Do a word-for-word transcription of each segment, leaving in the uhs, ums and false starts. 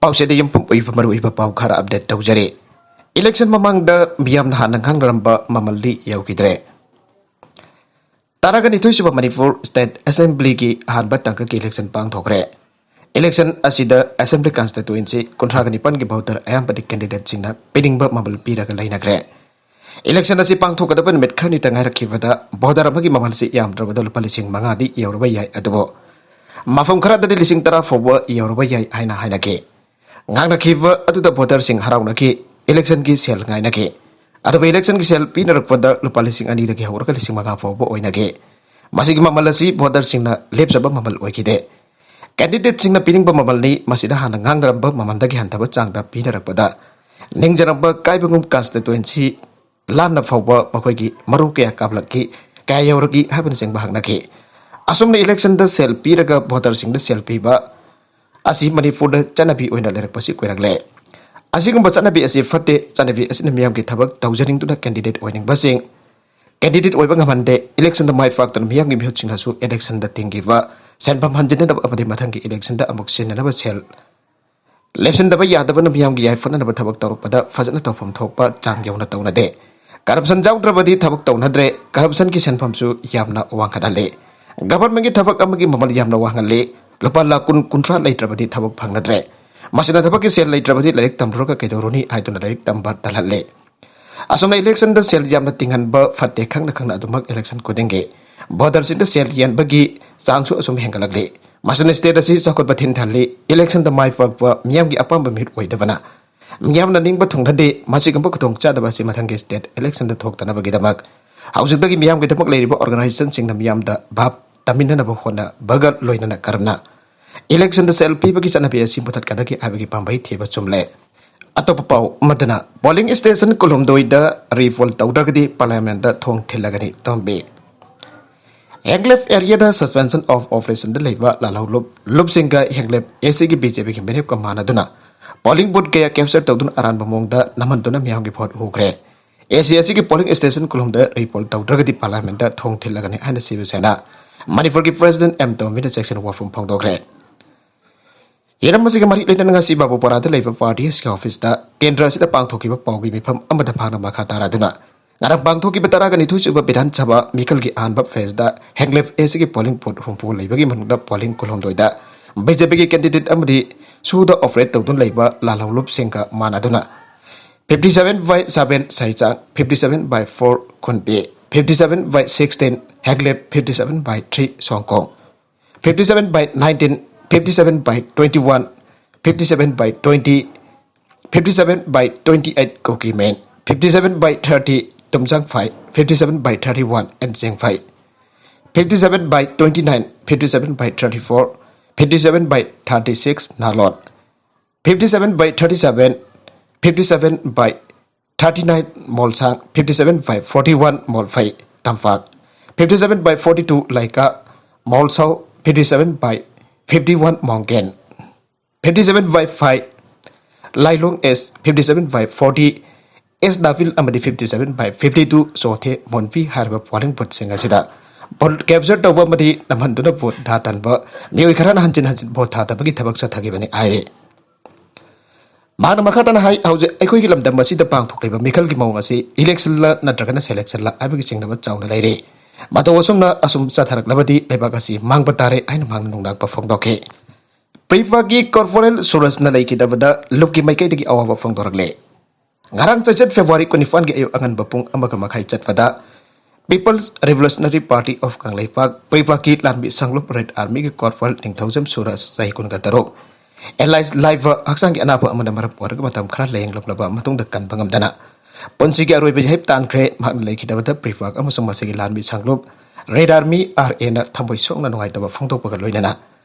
ꯄꯥꯎꯆꯦꯗ ꯌꯨꯝꯐꯝ ꯑꯣꯏꯕ ꯃꯔꯨꯑꯣꯏꯕ ꯄꯥꯎ ꯈꯔ ꯑꯞꯗꯦꯠ ꯇꯧꯖꯔꯤ꯫ ꯏꯂꯦꯛꯁꯟ ꯃꯃꯥꯡꯗ ꯃꯤꯌꯥꯝꯅ ꯍꯥꯟꯅ ꯉꯥꯡꯅꯔꯝꯕ ꯃꯃꯜꯗꯤ ꯌꯧꯈꯤꯗ꯭ꯔꯦ꯫ ꯇꯔꯥꯒ ꯅꯤꯊꯣꯏ ꯁꯨꯕ ꯃꯅꯤꯄꯨꯔ ꯁ꯭ꯇꯦꯠ ꯑꯦꯁꯦꯝꯕ꯭ꯂꯤꯒꯤ ꯑꯍꯥꯟꯕ ꯇꯥꯡꯀꯛꯀꯤ ꯏꯂꯦꯛꯁꯟ ꯄꯥꯡꯊꯣꯛꯈ꯭ꯔꯦ꯫ ꯏꯂꯦꯛꯁꯟ ꯑꯁꯤꯗ ꯑꯦꯁꯦꯝꯕ꯭ꯂꯤ ꯀꯟꯁꯇꯤꯇ꯭ꯋꯦꯟꯁꯤ ꯀꯨꯟꯊ꯭ꯔꯥꯒ ꯅꯤꯄꯥꯟꯒꯤ ꯚꯣꯇꯔ ꯑꯌꯥꯝꯕꯗꯤ ꯀꯦꯟꯗꯤꯗꯦꯠꯁꯤꯡꯅ ꯄꯤꯅꯤꯡꯕ ꯃꯃꯜ ꯄꯤꯔꯒ ꯂꯩꯅꯈ꯭ꯔꯦ꯫ ꯏꯂꯦꯛꯁꯟ ꯑꯁꯤ ꯄꯥꯡꯊꯣꯛꯀꯗꯕ ꯅꯨꯃꯤꯠ ꯈꯔꯅꯤꯇ ꯉꯥꯏꯔꯛꯈꯤꯕꯗ ꯚꯣꯇꯔ ꯑꯃꯒꯤ ꯃꯃꯜꯁꯤ ꯌꯥꯝꯗ꯭ꯔꯕꯗ ꯂꯨꯄꯥ ꯂꯤꯁꯤꯡ ꯃꯉꯥꯗꯤ ꯌꯧꯔꯕ ꯌꯥꯏ, ꯑꯗꯨꯕꯨ ꯃꯐꯝ ꯈꯔꯗꯗꯤ ꯂꯤꯁꯤꯡ ꯇꯔꯥ ꯐꯥꯎꯕ ꯌꯧꯔꯕ ꯌꯥꯏ ꯍꯥꯏꯅ ꯍꯥꯏꯅꯈꯤ꯫ ꯉꯥꯡꯅꯈꯤꯕ ꯑꯗꯨꯗ ꯚꯣꯇꯔꯁꯤꯡ ꯍꯔꯥꯎꯅꯈꯤ, ꯏꯂꯦꯛꯁꯟꯒꯤ ꯁꯦꯜ ꯉꯥꯏꯅꯈꯤ꯫ ꯑꯗꯨꯕꯨ ꯏꯂꯦꯛꯁꯟꯒꯤ ꯁꯦꯜ ꯄꯤꯅꯔꯛꯄꯗ ꯂꯨꯄꯥ ꯂꯤꯁꯤꯡ ꯑꯅꯤꯗꯒꯤ ꯍꯧꯔꯒ ꯂꯤꯁꯤꯡ ꯃꯉꯥ ꯐꯥꯎꯕ ꯑꯣꯏꯅꯈꯤ꯫ ꯃꯁꯤꯒꯤ ꯃꯃꯜ ꯑꯁꯤ ꯚꯣꯇꯔꯁꯤꯡꯅ ꯂꯦꯞꯆꯕ ꯃꯃꯜ ꯑꯣꯏꯈꯤꯗꯦ꯫ ꯀꯦꯟꯗꯤꯗꯦꯠꯁꯤꯡꯅ ꯄꯤꯅꯤꯡꯕ ꯃꯃꯜꯅꯤ, ꯃꯁꯤꯗ ꯍꯥꯟꯅ ꯉꯥꯡꯅꯔꯝꯕ ꯃꯃꯜꯗꯒꯤ ꯍꯟꯊꯕ ꯆꯥꯡꯗ ꯄꯤꯅꯔꯛꯄꯗ ꯅꯤꯡꯖꯔꯝꯕ ꯀꯥꯏꯕꯒꯨꯝ ꯀꯟꯁꯇꯤꯇ꯭ꯋꯦꯟꯁꯤ ꯂꯥꯟꯅ ꯐꯥꯎꯕ ꯃꯈꯣꯏꯒꯤ ꯃꯔꯨ ꯀꯌꯥ ꯀꯥꯞꯂꯛꯈꯤ, ꯀꯌꯥ ꯌꯧꯔꯛꯏ ꯍꯥꯏꯕꯅꯆꯤꯡꯕ ꯍꯪꯅꯈꯤ꯫ ꯑꯁꯨꯝꯅ ꯏꯂꯦꯛꯁꯟꯗ ꯁꯦꯜ ꯄꯤꯔꯒ ꯚꯣꯇꯔꯁꯤꯡꯗ ꯁꯦꯜ ꯄꯤꯕ ꯑꯁꯤ ꯃꯅꯤꯄꯨꯔꯗ ꯆꯠꯅꯕꯤ ꯑꯣꯏꯅ ꯂꯩꯔꯛꯄꯁꯤ ꯀꯨꯏꯔꯛꯂꯦ꯫ ꯑꯁꯤꯒꯨꯝꯕ ꯆꯠꯅꯕꯤ ꯑꯁꯤ ꯐꯠꯇꯦ꯫ ꯆꯠꯅꯕꯤ ꯑꯁꯤꯅ ꯃꯤꯌꯥꯝꯒꯤ ꯊꯕꯛ ꯇꯧꯖꯅꯤꯡꯗꯨꯅ ꯀꯦꯟꯗꯤꯗꯦꯠ ꯑꯣꯏꯅꯤꯡꯕꯕꯁꯤ ꯀꯦꯟꯗꯤꯗꯦꯠ ꯑꯣꯏꯕ ꯉꯝꯍꯟꯗꯦ꯫ ꯏꯂꯦꯛꯁꯟꯗ ꯃꯥꯏ ꯄꯥꯛꯇꯅ ꯃꯤꯌꯥꯝꯒꯤ ꯃꯤꯍꯨꯠꯁꯤꯡꯅꯁꯨ ꯏꯂꯦꯛꯁꯟꯗ ꯇꯤꯡꯈꯤꯕ ꯁꯦꯟꯐꯝ ꯍꯟꯖꯤꯟꯅꯅꯕ ꯑꯃꯗꯤ ꯃꯊꯪꯒꯤ ꯏꯂꯦꯛꯁꯟꯗ ꯑꯃꯨꯛ ꯁꯤꯖꯤꯟꯅꯅꯕ ꯁꯦꯜ ꯂꯦꯞꯁꯤꯟꯗꯕ ꯌꯥꯗꯕꯅ ꯃꯤꯌꯥꯝꯒꯤ ꯌꯥꯏꯐꯅꯅꯕ ꯊꯕꯛ ꯇꯧꯔꯛꯄꯗ ꯐꯖꯅ ꯇꯧꯐꯝ ꯊꯣꯛꯄ ꯆꯥꯡ ꯌꯧꯅ ꯇꯧꯅꯗꯦ꯫ ꯀꯔꯞꯁꯟ ꯌꯥꯎꯗ꯭ꯔꯕꯗꯤ ꯊꯕꯛ ꯇꯧꯅꯗ꯭ꯔꯦ꯫ ꯀꯔꯞꯁꯟꯒꯤ ꯁꯦꯟꯐꯝꯁꯨ ꯌꯥꯝꯅ ꯋꯥꯡꯈꯠꯍꯜꯂꯤ꯫ ꯒꯚꯔꯟꯃꯦꯟꯒꯤ ꯊꯕꯛ ꯑꯃꯒꯤ ꯃꯃꯜ ꯌꯥꯝꯅ ꯋꯥꯡꯍꯜꯂꯤ꯫ ꯂꯨꯄꯥ ꯂꯥꯈ ꯀꯨꯟ, ꯀꯨꯟꯊ꯭ꯔꯥ ꯂꯩꯇ꯭ꯔꯕꯗꯤ ꯊꯕꯛ ꯐꯪꯅꯗ꯭ꯔꯦ꯫ ꯃꯁꯤꯅ ꯊꯕꯛꯀꯤ ꯁꯦꯜ ꯂꯩꯇ꯭ꯔꯕꯗꯤ ꯂꯥꯏꯔꯤꯛ ꯇꯝꯂꯨꯔꯒ ꯀꯩꯗꯧꯔꯨꯅꯤ ꯍꯥꯏꯗꯨꯅ ꯂꯥꯏꯔꯤꯛ ꯇꯝꯕ ꯇꯜꯍꯜꯂꯦ꯫ ꯑꯁꯨꯝꯅ ꯏꯂꯦꯛꯁꯟꯗ ꯁꯦꯜ ꯌꯥꯝꯅ ꯇꯤꯡꯍꯟꯕ ꯐꯠꯇꯦ ꯈꯪꯅ ꯈꯪꯅ ꯑꯗꯨꯃꯛ ꯏꯂꯦꯛꯁꯟ ꯈꯨꯗꯤꯡꯒꯤ ꯚꯣꯇꯔꯁꯤꯡꯗ ꯁꯦꯜ ꯌꯦꯟꯕꯒꯤ ꯆꯥꯡꯁꯨ ꯑꯁꯨꯝ ꯍꯦꯟꯒꯠꯂꯛꯂꯤ꯫ ꯃꯁꯤꯅ ꯁ꯭ꯇꯦꯠ ꯑꯁꯤ ꯆꯥꯎꯈꯠꯄ ꯊꯤꯟꯊꯍꯜꯂꯤ꯫ ꯏꯂꯦꯛꯁꯟꯗ ꯃꯥꯏ ꯄꯥꯛꯄ ꯃꯤꯌꯥꯝꯒꯤ ꯑꯄꯥꯝꯕ ꯃꯤꯍꯨꯠ ꯑꯣꯏꯗꯕꯅ ꯃꯤꯌꯥꯝꯅ ꯅꯤꯡꯕ ꯊꯨꯡꯅꯗꯦ꯫ ꯃꯁꯤꯒꯨꯝꯕ ꯈꯨꯗꯣꯡꯆꯥꯗꯕ ꯑꯁꯤ ꯃꯊꯪꯒꯤ ꯁ꯭ꯇꯦꯠ ꯏꯂꯦꯛꯁꯟꯗ ꯊꯣꯛꯇꯅꯕꯒꯤꯗꯃꯛ ꯍꯧꯖꯤꯛꯇꯒꯤ ꯃꯤꯌꯥꯝꯒꯤꯗꯃꯛ ꯂꯩꯔꯤꯕ ꯑꯣꯔꯒꯅꯥꯏꯖꯦꯁꯟꯁꯤꯡꯅ ꯃꯤꯌꯥꯝꯗ ꯚꯥꯞ ꯇꯝꯃꯤꯟꯅꯅꯕ ꯍꯣꯠꯅꯕꯒ ꯂꯣꯏꯅꯅ ꯀꯔꯝꯅ ꯏꯂꯦꯛꯁꯟꯗ ꯁꯦꯜ ꯄꯤꯕꯒꯤ ꯆꯠꯅꯕꯤ ꯑꯁꯤ ꯃꯨꯊꯠꯀꯗꯒꯦ ꯍꯥꯏꯕꯒꯤ ꯄꯥꯝꯕꯩ ꯊꯤꯕ ꯆꯨꯝꯂꯦ꯫ ꯑꯇꯣꯞꯄ ꯄꯥꯎ ꯑꯃꯗꯅ, ꯄꯣꯂꯤꯡ ꯁ꯭ꯇꯦꯁꯟ ꯀꯨꯟꯍꯨꯝꯗꯣꯏꯗ ꯔꯤꯄꯣꯜ ꯇꯧꯗ꯭ꯔꯒꯗꯤ ꯄꯥꯔꯂꯤꯌꯥꯃꯦꯟꯠꯇ ꯊꯣꯡ ꯊꯤꯜꯂꯒꯅꯤ ꯇꯣꯝꯕꯤ꯫ ꯍꯦꯡꯂꯦꯞ ꯑꯦꯔꯤꯌꯥꯗ suspension of operationꯗ ꯂꯩꯕ ꯂꯥꯜꯍꯧꯂꯨꯞ ꯂꯨꯞꯁꯤꯡꯒ ꯍꯦꯡꯂꯦꯞ ꯑꯦꯁꯤꯒꯤ ꯕꯤꯖꯦꯄꯤꯒꯤ ꯃꯤꯔꯦꯞꯀ ꯃꯥꯟꯅꯗꯨꯅ ꯄꯣꯂꯤꯡ ꯕꯨꯠ ꯀꯌꯥ ꯀꯦꯞꯆꯔ ꯇꯧꯗꯨꯅ ꯑꯔꯥꯟꯕ ꯃꯑꯣꯡꯗ ꯅꯝꯍꯟꯗꯨꯅ ꯃꯤꯌꯥꯝꯒꯤ ꯚꯣꯠ ꯍꯨꯈ꯭ꯔꯦ꯫ ꯑꯦꯁꯤ ꯑꯁꯤꯒꯤ ꯄꯣꯂꯤꯡ ꯁ꯭ꯇꯦꯁꯟ ꯀꯨꯟꯍꯨꯝꯗ ꯔꯤꯄꯣꯜ ꯇꯧꯗ꯭ꯔꯒꯗꯤ ꯄꯥꯔꯂꯤꯌꯥꯃꯦꯟꯠꯇ ꯊꯣꯡ ꯊꯤꯜꯂꯒꯅꯤ ꯍꯥꯏꯅ ꯁꯤꯕ ꯁꯦꯅꯥ ꯃꯅꯤꯄꯨꯔꯒꯤ ꯄ꯭ꯔꯦꯁꯤꯗꯦꯟꯠ ꯑꯦꯝ ꯇꯣꯝꯕꯤꯅ ꯆꯦꯛꯁꯤꯟ ꯋꯥꯐꯝ ꯐꯣꯡꯗꯣꯛꯈ꯭ꯔꯦ꯫ ꯍꯤꯔꯝ ꯑꯁꯤꯒ ꯃꯔꯤ ꯂꯩꯅꯅ ꯉꯁꯤ ꯕꯥꯕꯨꯄꯥꯔꯥꯗ ꯂꯩꯕ ꯄꯥꯔꯇꯤ ꯑꯁꯤꯒꯤ ꯑꯣꯐꯤꯁꯇ ꯀꯦꯟꯗ꯭ꯔ ꯑꯁꯤꯗ ꯄꯥꯡꯊꯣꯛꯈꯤꯕ ꯄꯥꯎꯒꯤ ꯃꯤꯐꯝ ꯑꯃꯗ ꯃꯍꯥꯛꯅ ꯃꯈꯥ ꯇꯥꯔꯗꯨꯅ ꯉꯔꯥꯡ ꯄꯥꯡꯊꯣꯛꯈꯤꯕ ꯇꯔꯥꯒ ꯅꯤꯊꯣꯏ ꯁꯨꯕ ꯕꯤꯙꯥꯟ ꯁꯚꯥ ꯃꯤꯈꯜꯒꯤ ꯑꯍꯥꯟꯕ ꯐꯦꯖꯗ ꯍꯦꯡꯂꯦꯞ ꯑꯦꯁꯤꯒꯤ ꯄꯣꯂꯤꯡ ꯕꯨꯊ ꯍꯨꯝꯐꯨ ꯂꯩꯕꯒꯤ ꯃꯅꯨꯡꯗ ꯄꯣꯂꯤꯡ ꯀꯨꯟꯍꯨꯝꯗꯣꯏꯗ ꯕꯤ ꯖꯦ ꯄꯤꯒꯤ ꯀꯦꯟꯗꯤꯗꯦꯠ ꯑꯃꯗꯤ ꯁꯨꯗ ꯑꯣꯄꯔꯦꯠ ꯇꯧꯗꯨꯅ ꯂꯩꯕ ꯂꯥꯜꯍꯧꯂꯨꯞꯁꯤꯡꯒ ꯃꯥꯟꯅꯗꯨꯅ fifty seven by seven ꯁꯩꯆꯥꯡ, fifty seven by four ꯈꯨꯟꯄꯤ, fifty seven by sixteen ꯍꯦꯡꯂꯦꯞ, fifty seven by three ꯁꯣꯡꯀꯣꯡ, fifty seven by nineteen, fifty seven by twenty one, fifty seven by twenty, fifty seven by twenty eight cookie man, fifty seven by thirty ꯇꯨꯝꯖꯥꯡꯐꯥꯏ, fifty seven by thirty one ꯑꯦꯟꯖꯦꯡꯐꯥꯏ, fifty seven by twenty nine, fifty seven by thirty four, fifty seven by thirty six ꯅꯥꯂꯣꯟ, fifty seven by thirty seven, fifty seven by thirty nine ꯃꯣꯜꯁꯥꯡ, fifty seven by forty one ꯃꯣꯜꯐꯩ ꯇꯝꯄꯥꯛ, fifty seven by forty two ꯂꯩꯀꯥ ꯃꯣꯜꯁꯧ, fifty seven by fifty one ꯃꯣꯡꯒꯦꯟ, fifty seven by five ꯂꯥꯏꯂꯣꯡ S, fifty seven by forty ꯑꯦꯁ ꯗꯥꯚꯤꯜ ꯑꯃꯗꯤ fifty seven by fifty two ꯆꯣꯊꯦ ꯃꯣꯟꯄꯤ ꯍꯥꯏꯔꯤꯕ polling ꯕꯨꯊꯁꯤꯡ ꯑꯁꯤꯗ vote capture ꯇꯧꯕ ꯑꯃꯗꯤ ꯅꯝꯍꯟꯗꯨꯅ vote ꯊꯥꯗꯅꯕ ꯃꯤꯑꯣꯏ ꯈꯔꯅ ꯍꯟꯖꯤꯟ ꯍꯟꯖꯤꯟ ꯚꯣꯠ ꯊꯥꯗꯕꯒꯤ ꯊꯕꯛ ꯆꯠꯊꯈꯤꯕꯅꯤ ꯍꯥꯏꯔꯤ꯫ ꯃꯍꯥꯛꯅ ꯃꯈꯥ ꯇꯥꯅ ꯍꯥꯏ, ꯍꯧꯖꯤꯛ ꯑꯩꯈꯣꯏꯒꯤ ꯂꯝꯗꯝ ꯑꯁꯤꯗ ꯄꯥꯡꯊꯣꯛꯂꯤꯕ ꯃꯤꯈꯜꯒꯤ ꯃꯑꯣꯡ ꯑꯁꯤ ꯏꯂꯦꯛꯁꯟꯂ ꯅꯠꯇ꯭ꯔꯒꯅ ꯁꯦꯂꯦꯛꯁꯟꯂ ꯍꯥꯏꯕꯒꯤ ꯆꯤꯡꯅꯕ ꯆꯥꯎꯅ ꯂꯩꯔꯤ꯫ ꯃꯇꯧ ꯑꯁꯨꯝꯅ ꯑꯁꯨꯝ ꯆꯠꯊꯔꯛꯂꯕꯗꯤ ꯂꯩꯕꯥꯛ ꯑꯁꯤ ꯃꯥꯡꯕ ꯇꯥꯔꯦ ꯍꯥꯏꯅ ꯃꯍꯥꯛꯅ ꯅꯨꯡꯅꯥꯡꯕ ꯐꯣꯡꯗꯣꯛꯈꯤ꯫ ꯄ꯭ꯔꯤꯐꯥꯒꯤ ꯀꯣꯔꯄꯣꯔꯦꯜ ꯁꯨꯔꯖꯅ ꯂꯩꯈꯤꯗꯕꯗ ꯂꯨꯞꯀꯤ ꯃꯥꯏꯀꯩꯗꯒꯤ ꯑꯋꯥꯕ ꯐꯣꯡꯗꯣꯔꯛꯂꯦ꯫ ꯉꯔꯥꯡ ꯆꯩꯆꯠ ꯐꯦꯕ꯭ꯔꯨꯋꯥꯔꯤ ꯀꯨꯟꯅꯤꯄꯥꯟꯒꯤ ꯑꯌꯨꯛ ꯑꯉꯟꯕ ꯄꯨꯡ ꯑꯃꯒ ꯃꯈꯥꯏ ꯆꯠꯄꯗ People's Revolutionary Party of Kangleipak, ꯄ꯭ꯔꯤꯐꯥꯒꯤ ꯂꯥꯟꯃꯤ ꯁꯪꯂꯨꯞ ꯔꯦꯗ ꯑꯥꯔꯃꯤꯒꯤ ꯀꯣꯔꯄꯣꯔꯦꯜ ꯅꯤꯡꯊꯧꯖꯝ ꯁꯨꯔꯖ, ꯆꯍꯤ ꯀꯨꯟꯒ ꯇꯔꯨꯛ, ꯑꯦꯂꯥꯏꯁ ꯂꯥꯏꯕ ꯍꯛꯆꯥꯡꯒꯤ ꯑꯅꯥꯕ ꯑꯃꯅ ꯃꯔꯝ ꯑꯣꯏꯔꯒ ꯃꯇꯝ ꯈꯔ ꯂꯥꯌꯦꯡꯂꯝꯂꯕ ꯃꯇꯨꯡꯗ ꯀꯟꯕ ꯉꯝꯗꯅ ꯄꯨꯟꯁꯤꯒꯤ ꯑꯔꯣꯏꯕ ꯌꯥꯍꯤꯞ ꯇꯥꯟꯈ꯭ꯔꯦ꯫ ꯃꯍꯥꯛꯅ ꯂꯩꯈꯤꯗꯕꯗ ꯄ꯭ꯔꯤꯐꯥꯛ ꯑꯃꯁꯨꯡ ꯃꯁꯤꯒꯤ ꯂꯥꯟꯃꯤ ꯁꯪꯂꯨꯞ ꯔꯦꯗ ꯑꯥꯔꯃꯤ, ꯑꯥꯔ ꯑꯦꯅ ꯊꯃꯣꯏ ꯁꯣꯛꯅ ꯅꯨꯡꯉꯥꯏꯇꯕ ꯐꯣꯡꯗꯣꯛꯄꯒ ꯂꯣꯏꯅꯅ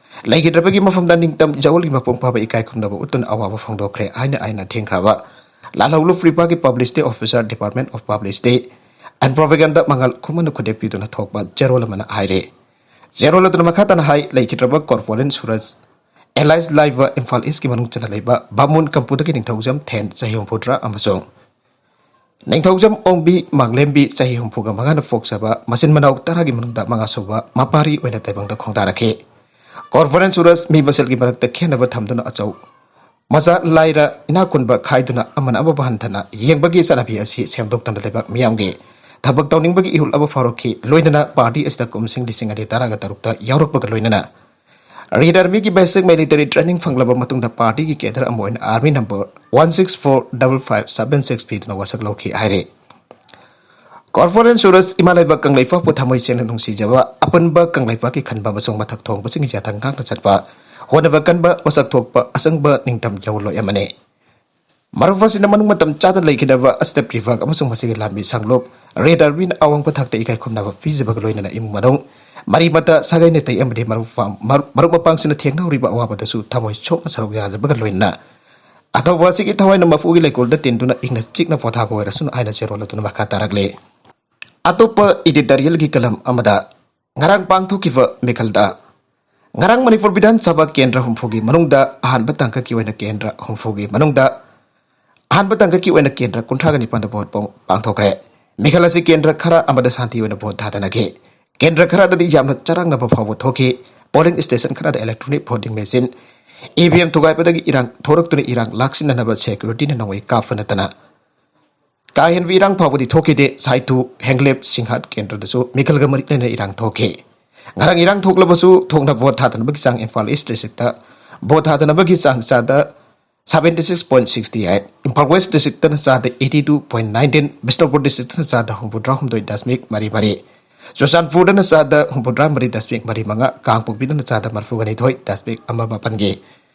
ꯂꯩꯈꯤꯗ꯭ꯔꯕꯒꯤ ꯃꯐꯝꯗ ꯅꯤꯡꯇꯝ ꯌꯥꯑꯣꯜꯒꯤ ꯃꯄꯨꯡ ꯐꯥꯕ ꯏꯀꯥꯏ ꯈꯨꯝꯅꯕ ꯎꯠꯇꯨꯅ ꯑꯋꯥꯕ ꯐꯣꯡꯗꯣꯛꯈ꯭ꯔꯦ ꯍꯥꯏꯅ ꯑꯥꯏꯟꯅ ꯊꯦꯡꯈ꯭ꯔꯕ ꯂꯥꯜꯍꯧꯂꯨꯞ ꯄ꯭ꯔꯤꯐꯥꯒꯤ publicity officer, Department of Publicity and Propaganda ꯃꯉꯥꯜ ꯈꯨꯃꯟꯅ ꯈꯨꯗꯦꯞ ꯄꯤꯗꯨꯅ ꯊꯣꯛꯄ ꯆꯦꯔꯣꯜ ꯑꯃꯅ ꯍꯥꯏꯔꯤ꯫ ꯆꯦꯔꯣꯜ ꯑꯗꯨꯅ ꯃꯈꯥ ꯇꯥꯅ ꯍꯥꯏ, ꯂꯩꯈꯤꯗ꯭ꯔꯕ ꯀꯣꯔꯄꯣꯔꯦꯜ ꯁꯨꯔꯖ, ꯑꯦꯂꯥꯏꯁ ꯂꯥꯏꯕ, ꯏꯝꯐꯥꯜ ꯏꯁꯀꯤ ꯃꯅꯨꯡ ꯆꯟꯅ ꯂꯩꯕ ꯕꯥꯃꯨꯟ ꯀꯝꯄꯨꯗꯒꯤ ꯅꯤꯡꯊꯧꯖꯝ ꯊꯦꯟ, ꯆꯍꯤ ꯍꯨꯝꯐꯨꯇꯔꯥ, ꯑꯃꯁꯨꯡ ꯅꯤꯡꯊꯧꯖꯝ ꯑꯣꯡꯕꯤ ꯃꯥꯡꯂꯦꯝꯕꯤ, ꯆꯍꯤ ꯍꯨꯝꯐꯨꯒ ꯃꯉꯥꯅ ꯄꯣꯛꯆꯕ, ꯃꯆꯤꯟ ꯃꯅꯥꯎ ꯇꯔꯥꯒꯤ ꯃꯅꯨꯡꯗ ꯃꯉꯥꯁꯨꯕ ꯃꯄꯥꯔꯤ ꯑꯣꯏꯅ ꯇꯥꯏꯕꯪꯗ ꯈꯣꯡꯗꯥꯔꯛꯈꯤ꯫ ꯀꯣꯔꯐꯣꯔꯦꯟ ꯁꯨꯔꯁ ꯃꯤ ꯃꯁꯦꯜꯒꯤ ꯃꯔꯛꯇ ꯈꯦꯠꯅꯕ ꯊꯝꯗꯨꯅ ꯑꯆꯧ ꯃꯆꯥ ꯂꯥꯏꯔ ꯏꯅꯥꯛ ꯈꯨꯟꯕ ꯈꯥꯏꯗꯨꯅ ꯑꯃꯅ ꯑꯃꯕꯨ ꯍꯟꯊꯅ ꯌꯦꯡꯕꯒꯤ ꯆꯠꯅꯕꯤ ꯑꯁꯤ ꯁꯦꯝꯗꯣꯛꯇꯨꯅ ꯂꯩꯕꯥꯛ ꯃꯤꯌꯥꯝꯒꯤ ꯊꯕꯛ ꯇꯧꯅꯤꯡꯕꯒꯤ ꯏꯍꯨꯜ ꯑꯃ ꯐꯥꯎꯔꯛꯈꯤ꯫ ꯂꯣꯏꯅꯅ ꯄꯥꯔꯇꯤ ꯑꯁꯤꯗ ꯀꯨꯝꯁꯤꯡ ꯂꯤꯁꯤꯡ ꯑꯅꯤ ꯇꯔꯥꯒ ꯇꯔꯨꯛꯇ ꯌꯥꯎꯔꯛꯄꯒ ꯂꯣꯏꯅꯅ ꯔꯦꯗ ꯑꯥꯔꯃꯤꯒꯤ ꯕꯦꯁꯤꯛ ꯃꯤꯂꯤꯇꯔꯤ ꯇ꯭ꯔꯦꯅꯤꯡ ꯐꯪꯂꯕ ꯃꯇꯨꯡꯗ ꯄꯥꯔꯇꯤꯒꯤ ꯀꯦꯗꯔ ꯑꯃ ꯑꯣꯏꯅ army number one six four double five seven six ꯄꯤꯗꯨꯅ ꯋꯥꯁꯛ ꯂꯧꯈꯤ ꯍꯥꯏꯔꯤ꯫ ꯀꯣꯔꯐꯣꯔꯦꯟ ꯁꯨꯔꯁ ꯏꯃꯥ ꯂꯩꯕꯥꯛ ꯀꯪꯂꯩꯄꯥꯛꯄꯨ ꯊꯃꯣꯏ ꯁꯦꯡꯅ ꯅꯨꯡꯁꯤꯖꯕ ꯑꯄꯨꯟꯕ ꯀꯪꯂꯩꯄꯥꯛꯀꯤ ꯈꯟꯕ ꯑꯃꯁꯨꯡ ꯃꯊꯛ ꯊꯣꯡꯕꯁꯤꯡꯒꯤ ꯌꯥꯊꯪ ꯉꯥꯛꯅ ꯆꯠꯄ, ꯍꯣꯠꯅꯕ ꯀꯟꯕ, ꯃꯁꯛ ꯊꯣꯛꯄ ꯑꯆꯪꯕ ꯅꯤꯡꯇꯝ ꯌꯥꯑꯣꯟꯂꯣꯏ ꯑꯃꯅꯤ꯫ ꯃꯔꯨꯞ ꯑꯁꯤꯅ ꯃꯅꯨꯡ ꯃꯇꯝ ꯆꯥꯗ ꯂꯩꯈꯤꯗꯕ ꯑꯁꯤꯗ ꯄ꯭ꯔꯤꯐꯥꯛ ꯑꯃꯁꯨꯡ ꯃꯁꯤꯒꯤ ꯂꯥꯟꯃꯤ ꯁꯥꯡꯂꯣꯞ ꯔꯦꯗ ꯑꯥꯔꯃꯤꯅ ꯑꯋꯥꯡꯕ ꯊꯥꯛꯇ ꯏꯀꯥꯏ ꯈꯨꯝꯅꯕ ꯄꯤꯖꯕꯒ ꯂꯣꯏꯅꯅ ꯏꯃꯨꯡ ꯃꯅꯨꯡ, ꯃꯔꯤ ꯃꯇꯥ, ꯁꯥꯒꯩ ꯅꯥꯇꯩ ꯑꯃꯗꯤ ꯃꯔꯨꯞ ꯃꯄꯥꯡ-, ꯃꯔꯨꯞ, ꯃꯔꯨꯞ ꯃꯄꯥꯡꯁꯤꯡꯅ ꯊꯦꯡꯅꯍꯧꯔꯤꯕ ꯑꯋꯥꯕꯗꯁꯨ ꯊꯃꯣꯏ ꯁꯣꯛꯅ ꯁꯔꯨꯛ ꯌꯥꯖꯕꯒ ꯂꯣꯏꯅꯅ ꯑꯊꯧꯕ ꯑꯁꯤꯒꯤ ꯊꯋꯥꯏꯅ ꯃꯄꯨꯒꯤ ꯂꯩꯀꯣꯜꯗ ꯇꯤꯟꯗꯨꯅ ꯏꯪꯅ ꯆꯤꯛꯅ ꯄꯣꯊꯥꯕ ꯑꯣꯏꯔꯁꯅꯨ ꯍꯥꯏꯅ ꯆꯦꯔꯣꯜ ꯑꯗꯨꯅ ꯃꯈꯥ ꯇꯥꯔꯛꯂꯤ꯫ ꯑꯇꯣꯞꯄ ꯏꯗꯤꯇꯣꯔꯤꯌꯦꯜꯒꯤ ꯀꯂꯝ ꯑꯃꯗ ꯉꯔꯥꯡ ꯄꯥꯡꯊꯣꯛꯈꯤꯕ ꯃꯤꯈꯜꯗ ꯉꯔꯥꯡ ꯃꯅꯤꯄꯨꯔ ꯕꯤꯙꯥꯟ ꯁꯚꯥ ꯀꯦꯟꯗ꯭ꯔ ꯍꯨꯝꯐꯨꯒꯤ ꯃꯅꯨꯡꯗ ꯑꯍꯥꯟꯕ ꯇꯥꯡꯀꯛꯀꯤ ꯑꯣꯏꯅ ꯀꯦꯟꯗ꯭ꯔ ꯍꯨꯝꯐꯨꯒꯤ ꯃꯅꯨꯡꯗ ꯑꯍꯥꯟꯕ ꯇꯥꯡꯀꯛꯀꯤ ꯑꯣꯏꯅ ꯀꯦꯟꯗ꯭ꯔ ꯀꯨꯟꯊ꯭ꯔꯥꯒ ꯅꯤꯄꯥꯟꯗ ꯚꯣꯠ ꯄꯥꯡ-, ꯄꯥꯡꯊꯣꯛꯈ꯭ꯔꯦ꯫ ꯃꯤꯈꯜ ꯑꯁꯤ ꯀꯦꯟꯗ꯭ꯔ ꯈꯔ ꯑꯃꯗ ꯁꯥꯟꯇꯤ ꯑꯣꯏꯅ ꯚꯣꯠ ꯊꯥꯗꯅꯈꯤ꯫ ꯀꯦꯟꯗ꯭ꯔ ꯈꯔꯗꯗꯤ ꯌꯥꯝꯅ ꯆꯔꯥꯡꯅꯕ ꯐꯥꯎꯕ ꯊꯣꯛꯈꯤ꯫ ꯄꯣꯂꯤꯡ ꯁ꯭ꯇꯦꯁꯟ ꯈꯔꯗ electronic voting machine, E V M ꯊꯨꯒꯥꯏꯕꯗꯒꯤ ꯏꯔꯥꯡ ꯊꯣꯔꯛꯇꯨꯅ ꯏꯔꯥꯡ ꯂꯥꯛꯁꯤꯟꯅꯅꯕ ꯁꯦꯀ꯭ꯌꯨꯔꯤꯇꯤꯅ ꯅꯣꯡꯃꯩ ꯀꯥꯞꯄ ꯅꯠꯇꯅ ꯀꯥ ꯍꯦꯟꯕ ꯏꯔꯥꯡ ꯐꯥꯎꯕꯗꯤ ꯊꯣꯛꯈꯤꯗꯦ꯫ ꯁꯥꯏꯇꯨ, ꯍꯦꯡꯂꯦꯞ, ꯁꯤꯡꯍꯥꯠ ꯀꯦꯟꯗ꯭ꯔꯗꯁꯨ ꯃꯤꯈꯜꯒ ꯃꯔꯤ ꯂꯩꯅꯅ ꯏꯔꯥꯡ ꯊꯣꯛꯈꯤ꯫ ꯉꯔꯥꯡ ꯏꯔꯥꯡ ꯊꯣꯛꯂꯕꯁꯨ ꯊꯣꯛꯅ ꯚꯣꯠ ꯊꯥꯗꯅꯕꯒꯤ ꯆꯥꯡ ꯏꯝꯐꯥꯜ ꯏꯁ ꯗꯤꯁꯇ꯭ꯔꯤꯛꯇ ꯚꯣꯠ ꯊꯥꯗꯅꯕꯒꯤ ꯆꯥꯡ ꯆꯥꯗ seventy six point sixty eight, Imphal west ꯗꯤꯁꯇ꯭ꯔꯤꯛꯇꯅ ꯆꯥꯗ eighty two point nineteen, Bishnupur ꯗꯤꯁꯇ꯭ꯔꯤꯛꯇꯅ ꯆꯥꯗ ꯍꯨꯝꯐꯨꯇꯔꯥ ꯍꯨꯝꯗꯣꯏ ꯗꯁꯃꯤꯛ ꯃꯔꯤ ꯃꯔꯤ, ꯆꯨꯔꯆꯥꯟꯄꯨꯔꯗꯅ ꯆꯥꯗ ꯍꯨꯝꯐꯨꯇꯔꯥ ꯃꯔꯤ ꯗꯁꯃꯤꯛ ꯃꯔꯤ ꯃꯉꯥ, ꯀꯥꯡꯄꯣꯛꯄꯤꯗꯅ ꯆꯥꯗ ꯃꯔꯤꯐꯨꯒ ꯅꯤꯊꯣꯏ ꯗꯁꯃꯤꯛ ꯑꯃ ꯃꯥꯄꯟꯒꯤ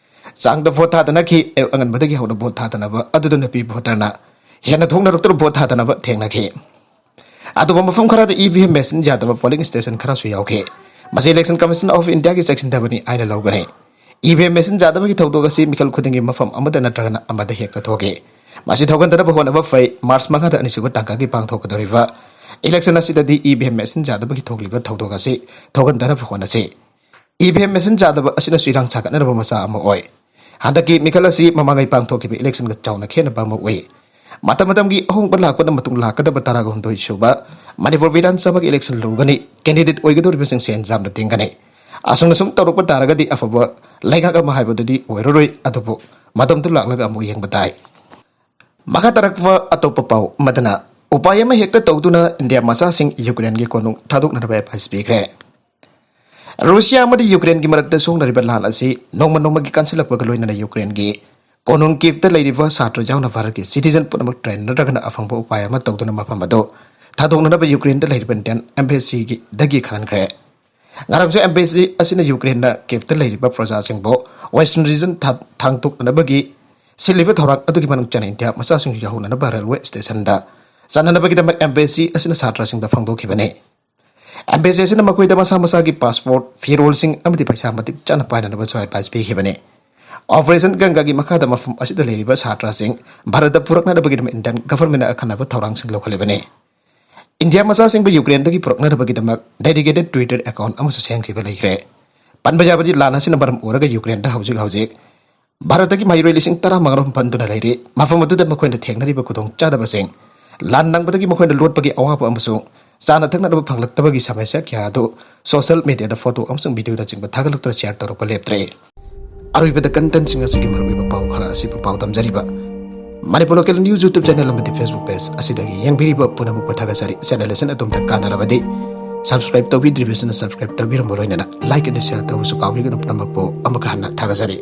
ꯆꯥꯡꯗ ꯚꯣꯠ ꯊꯥꯗꯅꯈꯤ꯫ ꯑꯌꯨꯛ ꯑꯉꯟꯕꯗꯒꯤ ꯍꯧꯅ ꯚꯣꯠ ꯊꯥꯗꯅꯕ ꯑꯗꯨꯗ ꯅꯨꯄꯤ ꯚꯣꯇꯔꯅ ꯍꯦꯟꯅ ꯊꯣꯛꯅꯔꯛꯇꯨꯅ ꯚꯣꯠ ꯊꯥꯗꯅꯕ ꯊꯦꯡꯅꯈꯤ꯫ ꯑꯇꯣꯞꯄ ꯃꯐꯝ ꯈꯔꯗ ꯏ ꯚꯤ ꯑꯦꯝ ꯃꯦꯆꯤꯟ ꯌꯥꯗꯕ ꯄꯣꯂꯤꯡ ꯁ꯭ꯇꯦꯁꯟ ꯈꯔꯁꯨ ꯌꯥꯎꯈꯤ꯫ ꯃꯁꯤ Election Commission of Indiaꯒꯤ ꯆꯦꯛꯁꯤꯟꯗꯕꯅꯤ ꯍꯥꯏꯅ ꯂꯧꯒꯅꯤ꯫ ꯏ ꯚꯤ ꯑꯦꯝ ꯃꯦꯆꯤꯟ ꯌꯥꯗꯕꯒꯤ ꯊꯧꯗꯣꯛ ꯑꯁꯤ ꯃꯤꯈꯜ ꯈꯨꯗꯤꯡꯒꯤ ꯃꯐꯝ ꯑꯃꯗ ꯅꯠꯇ꯭ꯔꯒꯅ ꯑꯃꯗ ꯍꯦꯛꯇ ꯊꯣꯛꯈꯤ꯫ ꯃꯁꯤ ꯊꯣꯛꯍꯟꯗꯅꯕ ꯍꯣꯠꯅꯕ ꯐꯩ꯫ ꯃꯥꯔꯆ ꯃꯉꯥꯗ ꯑꯅꯤꯁꯨꯕ ꯇꯥꯡꯀꯛꯀꯤ ꯄꯥꯡꯊꯣꯛꯀꯗꯧꯔꯤꯕ election ꯑꯁꯤꯗꯗꯤ ꯏ ꯚꯤ ꯑꯦꯝ ꯃꯦꯆꯤꯟ ꯌꯥꯗꯕꯒꯤ ꯊꯣꯛꯂꯤꯕ ꯊꯧꯗꯣꯛ ꯑꯁꯤ ꯊꯣꯛꯍꯟꯗꯅꯕ ꯍꯣꯠꯅꯁꯤ꯫ ꯏ ꯚꯤ ꯑꯦꯝ ꯃꯦꯆꯤꯟ ꯌꯥꯗꯕ ꯑꯁꯤꯅꯁꯨ ꯏꯔꯥꯡ ꯁꯥꯒꯠꯅꯅꯕ ꯃꯆꯥꯛ ꯑꯃ ꯑꯣꯏ꯫ ꯍꯟꯗꯛꯀꯤ ꯃꯤꯈꯜ ꯑꯁꯤ ꯃꯃꯥꯡꯉꯩ ꯄꯥꯡꯊꯣꯛꯈꯤꯕ election ꯒ ꯆꯥꯎꯅ ꯈꯦꯠꯅꯕ ꯑꯃ ꯎꯏ꯫ ꯃꯇꯝ ꯃꯇꯝꯒꯤ ꯑꯍꯣꯡꯕ ꯂꯥꯛꯄꯅ ꯃꯇꯨꯡ ꯂꯥꯛꯀꯗꯕ ꯇꯔꯥꯒ ꯍꯨꯝꯗꯣꯏ ꯁꯨꯕ ꯃꯅꯤꯄꯨꯔ ꯕꯤꯙꯥꯟ ꯁꯚꯥꯒꯤ election ꯂꯨꯒꯅꯤ꯫ Candidate ꯑꯣꯏꯒꯗꯧꯔꯤꯕꯁꯤꯡ ꯁꯦꯟ ꯌꯥꯝꯅ ꯇꯤꯡꯒꯅꯤ꯫ ꯑꯁꯨꯝꯅ ꯁꯨꯝ ꯇꯧꯔꯛꯄ ꯇꯥꯔꯒꯗꯤ ꯑꯐꯕ ꯂꯩꯉꯥꯛ ꯑꯃ ꯍꯥꯏꯕꯗꯨꯗꯤ ꯑꯣꯏꯔꯔꯣꯏ꯫ ꯑꯗꯨꯕꯨ ꯃꯇꯝꯗꯨ ꯂꯥꯛꯂꯒ ꯑꯃꯨꯛ ꯌꯦꯡꯕ ꯇꯥꯏ꯫ ꯃꯈꯥ ꯇꯥꯔꯛꯄ ꯑꯇꯣꯞꯄ ꯄꯥꯎ ꯑꯃꯗꯅ, ꯎꯄꯥꯏ ꯑꯃ ꯍꯦꯛꯇ ꯇꯧꯗꯨꯅ ꯏꯟꯗꯤꯌꯥ ꯃꯆꯥꯁꯤꯡ ꯌꯨꯀ꯭ꯔꯦꯟꯒꯤ ꯀꯣꯅꯨꯡ ꯊꯥꯗꯣꯛꯅꯅꯕ ꯑꯦꯗꯚꯥꯏꯁ ꯄꯤꯈ꯭ꯔꯦ꯫ ꯔꯨꯁꯤꯌꯥ ꯑꯃꯗꯤ ꯌꯨꯀ꯭ꯔꯦꯟꯒꯤ ꯃꯔꯛꯇ ꯁꯣꯛꯅꯔꯤꯕ ꯂꯥꯟ ꯑꯁꯤ ꯅꯣꯡꯃ ꯅꯣꯡꯃꯒꯤ ꯀꯟꯁꯤꯜꯂꯛꯄꯒ ꯂꯣꯏꯅꯅ ꯌꯨꯀ꯭ꯔꯦꯟꯒꯤ ꯀꯣꯅꯨꯡ ꯀꯤꯞꯇ ꯂꯩꯔꯤꯕ ꯁꯥꯇ꯭ꯔ ꯌꯥꯎꯅ ꯚꯥꯔꯠꯀꯤ ꯁꯤꯇꯤꯖꯟ ꯄꯨꯝꯅꯃꯛ ꯇ꯭ꯔꯦꯟ ꯅꯠꯇ꯭ꯔꯒꯅ ꯑꯐꯪꯕ ꯎꯄꯥꯏ ꯑꯃ ꯇꯧꯗꯨꯅ ꯃꯐꯝ ꯑꯗꯨ ꯊꯥꯗꯣꯛꯅꯅꯕ ꯌꯨꯀ꯭ꯔꯦꯟꯗ ꯂꯩꯔꯤꯕ ꯏꯟꯗꯤꯌꯟ ꯑꯦꯝꯕꯦꯁꯤꯒꯤꯗꯒꯤ ꯈꯪꯍꯟꯈ꯭ꯔꯦ꯫ ꯉꯔꯥꯡꯁꯨ ꯑꯦꯝꯕꯦꯁꯤ ꯑꯁꯤꯅ ꯌꯨꯀ꯭ꯔꯦꯟꯅ ꯀꯤꯞꯇ ꯂꯩꯔꯤꯕ ꯄ꯭ꯔꯖꯥꯁꯤꯡꯕꯨ ꯋꯦꯁꯇꯔꯟ ꯔꯤꯖꯟ ꯊꯥ-, ꯊꯥꯡꯗꯣꯛꯅꯅꯕꯒꯤ ꯁꯤꯜꯂꯤꯕ ꯊꯧꯔꯥꯡ ꯑꯗꯨꯒꯤ ꯃꯅꯨꯡ ꯆꯟꯅ ꯏꯟꯗꯤꯌꯥ ꯃꯆꯥꯁꯤꯡꯁꯨ ꯌꯥꯎꯍꯧꯅꯅꯕ ꯔꯦꯜꯋꯦ ꯁ꯭ꯇꯦꯁꯟꯗ ꯆꯠꯅꯅꯕꯒꯤꯗꯃꯛ ꯑꯦꯝꯕꯦꯁꯤ ꯑꯁꯤꯅ ꯁꯥꯇ꯭ꯔꯁꯤꯡꯗ ꯐꯣꯡꯗꯣꯛꯈꯤꯕꯅꯤ꯫ ꯑꯦꯝꯕꯦꯁꯤ ꯑꯁꯤꯅ ꯃꯈꯣꯏꯗ ꯃꯁꯥ ꯃꯁꯥꯒꯤ ꯄꯥꯁꯄꯣꯔꯠ, ꯐꯤꯔꯣꯜꯁꯤꯡ ꯑꯃꯗꯤ ꯄꯩꯁꯥ ꯃꯇꯤꯛ ꯆꯥꯅ ꯄꯥꯏꯅꯅꯕꯁꯨ ꯑꯦꯗꯚꯥꯏꯁ ꯄꯤꯈꯤꯕꯅꯤ꯫ ꯑꯣꯄꯔꯦꯁꯟ ꯒꯪꯒꯥꯒꯤ ꯃꯈꯥꯗ ꯃꯐꯝ ꯑꯁꯤꯗ ꯂꯩꯔꯤꯕ ꯁꯥꯇ꯭ꯔꯁꯤꯡ ꯚꯥꯔꯠꯇ ꯄꯨꯔꯛꯅꯅꯕꯒꯤꯗꯃꯛ ꯏꯟꯗꯤꯌꯟ ꯒꯚꯔꯟꯃꯦꯟꯠꯅ ꯑꯈꯟꯅꯕ ꯊꯧꯔꯥꯡꯁꯤꯡ ꯂꯧꯈꯠꯂꯤꯕꯅꯤ꯫ ꯏꯟꯗꯤꯌꯥ ꯃꯆꯥꯁꯤꯡꯕꯨ ꯌꯨꯀ꯭ꯔꯦꯟꯗꯒꯤ ꯄꯨꯔꯛꯅꯅꯕꯒꯤꯗꯃꯛ ꯗꯦꯗꯤꯀꯦꯇꯦꯗ ꯇ꯭ꯋꯤꯇꯔ ꯑꯦꯀꯥꯎꯟꯠ ꯑꯃꯁꯨ ꯁꯦꯝꯈꯤꯕ ꯂꯩꯈ꯭ꯔꯦ꯫ ꯄꯟꯕ ꯌꯥꯕꯗꯤ, ꯂꯥꯟ ꯑꯁꯤꯅ ꯃꯔꯝ ꯑꯣꯏꯔꯒ ꯌꯨꯀ꯭ꯔꯦꯟꯗ ꯍꯧꯖꯤꯛ ꯍꯧꯖꯤꯛ ꯚꯥꯔꯠꯇꯒꯤ ꯃꯍꯩꯔꯣꯏ ꯂꯤꯁꯤꯡ ꯇꯔꯥꯃꯉꯥ ꯔꯣꯝ ꯄꯟꯗꯨꯅ ꯂꯩꯔꯤ꯫ ꯃꯐꯝ ꯑꯗꯨꯗ ꯃꯈꯣꯏꯅ ꯊꯦꯡꯅꯔꯤꯕ ꯈꯨꯗꯣꯡꯆꯥꯗꯕꯁꯤꯡ, ꯂꯥꯟ ꯅꯪꯕꯗꯒꯤ ꯃꯈꯣꯏꯅ ꯂꯣꯠꯄꯒꯤ ꯑꯋꯥꯕ ꯑꯃꯁꯨꯡ ꯆꯥꯅ ꯊꯛꯅꯅꯕ ꯐꯪꯂꯛꯇꯕꯒꯤ ꯁꯃꯁ꯭ꯌꯥ ꯀꯌꯥ ꯑꯗꯨ ꯁꯣꯁꯤꯌꯦꯜ ꯃꯤꯗꯤꯌꯥꯗ ꯐꯣꯇꯣ ꯑꯃꯁꯨꯡ ꯚꯤꯗꯤꯑꯣꯅꯆꯤꯡꯕ ꯊꯥꯒꯠꯂꯛꯇꯨꯅ ꯁꯦꯌꯔ ꯇꯧꯔꯛꯄ ꯂꯦꯞꯇ꯭ꯔꯦ꯫ ꯑꯔꯣꯏꯕꯗ ꯀꯟꯇꯦꯟꯠꯁꯤꯡ ꯑꯁꯤꯒꯤ ꯃꯔꯨꯑꯣꯏꯕ ꯄꯥꯎ ꯈꯔ ꯑꯁꯤꯕꯨ ꯄꯥꯎꯗꯝꯖꯔꯤꯕ Manipur local news YouTube channel ꯑꯃꯗꯤ ꯐꯦꯁꯕꯨꯛ ꯄꯦꯖ ꯑꯁꯤꯗꯒꯤ ꯌꯦꯡꯕꯤꯔꯤꯕ ꯄꯨꯝꯅꯃꯛꯄꯨ ꯊꯥꯒꯠꯆꯔꯤ꯫ ꯆꯦꯅꯦꯜ ꯑꯁꯤꯅ ꯑꯗꯣꯝꯗ ꯀꯥꯟꯅꯔꯕꯗꯤ ꯁꯕꯁꯀ꯭ꯔꯥꯏꯕ ꯇꯧꯕꯤꯗ꯭ꯔꯤꯕꯁꯤꯡꯅ ꯁꯕꯁꯀ꯭ꯔꯥꯏꯕ ꯇꯧꯕꯤꯔꯝꯕ ꯂꯣꯏꯅꯅ ꯂꯥꯏꯛ ꯑꯃꯗꯤ ꯁꯦꯌꯔ ꯇꯧꯕꯁꯨ ꯀꯥꯎꯕꯤꯒꯅꯨ꯫ ꯄꯨꯝꯅꯃꯛꯄꯨ ꯑꯃꯨꯛꯀ ꯍꯟꯅ ꯊꯥꯒꯠꯆꯔꯤ꯫